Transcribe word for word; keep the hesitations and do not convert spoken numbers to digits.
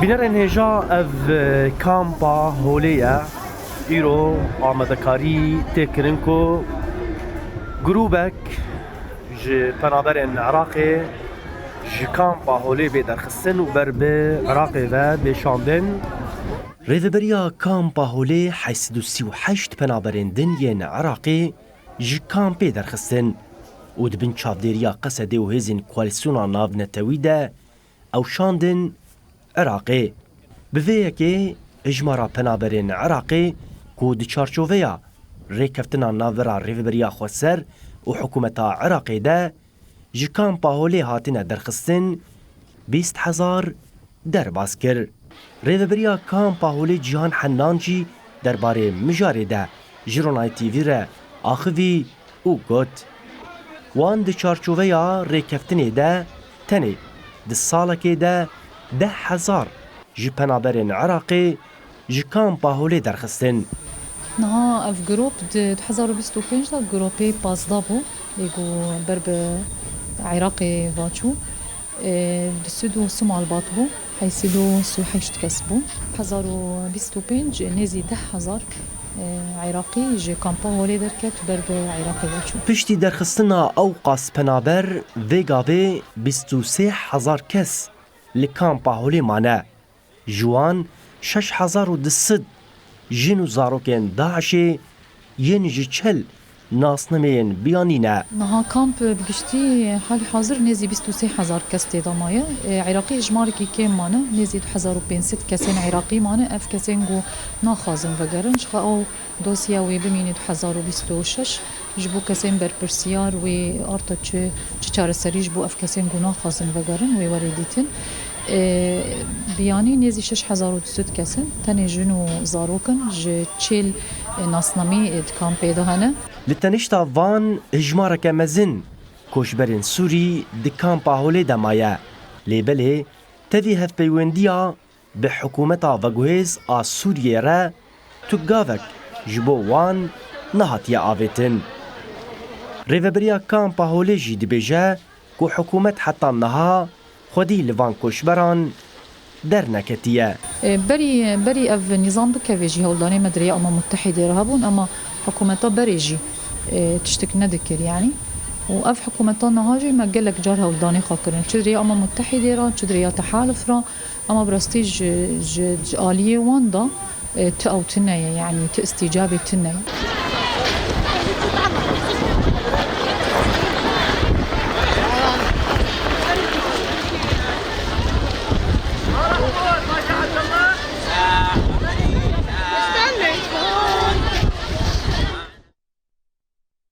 Bînerên hêja, ev kampa holê ye. Îro amadekarî tê kirin ku grûbek ji penaberên Iraqê ji kampa holê bê derxistin û ber bi Iraqê ve bê şandin. Rêveberiya kampa holê heyt sed û sî û heşt penaberên din yên Iraqê ji kampê derxistin û di bin çavdêriya Qesedê û hêzên koalîsyona navnetewî de ew şandin Iraqê. Bi vê yekê hijmara penaberên Iraqê ku di çarçoveya rêkeftina navbera Rêveberiya Xweser û hikûmeta Iraqê de ji kampa holê hatine derxistin bîst hezar derbas kir. Rêveberiya kampa holê Cîhan Hennan jî derbarê mijarê de ji Ronahî T V re axivî û got, wan di çarçoveya rêkeftinê de tenê di salekê de deh hezar ji penaberên Iraqê ji kampa holê derxistin. Niha ev grûp di du hezar û bîst û pênc de grûpê pazdeh bû, lê ku ber bi Iraqê va çû, e, di Sûd û Simalbat bû, heyt sed û sî û heşt kes bû. Hezar û bîst û pênc nêzî deh hezar, e, Iraqî ji kampa holê derket, ber bi Iraqê va çû. Piştî derxistina ew qas penaber, vê gavê bîst û sê hezar kes li kampa holê mane. Ji wan şeş hezar û du sed jin û zarokên DAIŞê yên ji çel nasnameyên biyanî ne. Niha kamp bi giştî halî hazir nêzî bîst û sê hezar kes tê de maye. E, Iraqî hijmarekî kêm mane, nêzî du hezar û pênc sed kesên Iraqî mane. Ev kesên ku naxwazin vegerin, ji xwe ew dosya wê bimîne du hezar û bîst û şeş. Ji bo kesên berpirsiyar wê arta çi, çi çareserî ji bo ev kesên ku naxwazin vegerin wê were dîtin. E, biyanî nêzî şeş hezar û du sed kes in, tenê jin û zarok in, ji çêl, e, nasnamî, e, di kampê de hene. Li tenişta van hijmareke mezin koçberên Sûrî di kampa holê de maye. Lê belê tevî hevpeywendiya bi hikûmeta veguhêz a Sûriyê re tu gavek ji bo wan nehatiye avêtin. Rêveberiya kampa holê jî dibêje ku hikûmet heta niha xwedî li van koçberan derneketiye. E, berî, berî ev nîzam bikeve jî hewldanê me di rêya Umem Mutehîdê re hebûn, ema hikûmeta berê jî, e, tiştek nedikir, yanî. Û ev hikûmeta niha jî me gelek car hewldanê xwe kirin. Çi di rêya Umem Mutehîdê re, çi di rêya Tehalif re, ema bi rastî ji, ji, ji aliyê wan de, e, ti ew tune ye, yanî ti îstîcabê tune ye.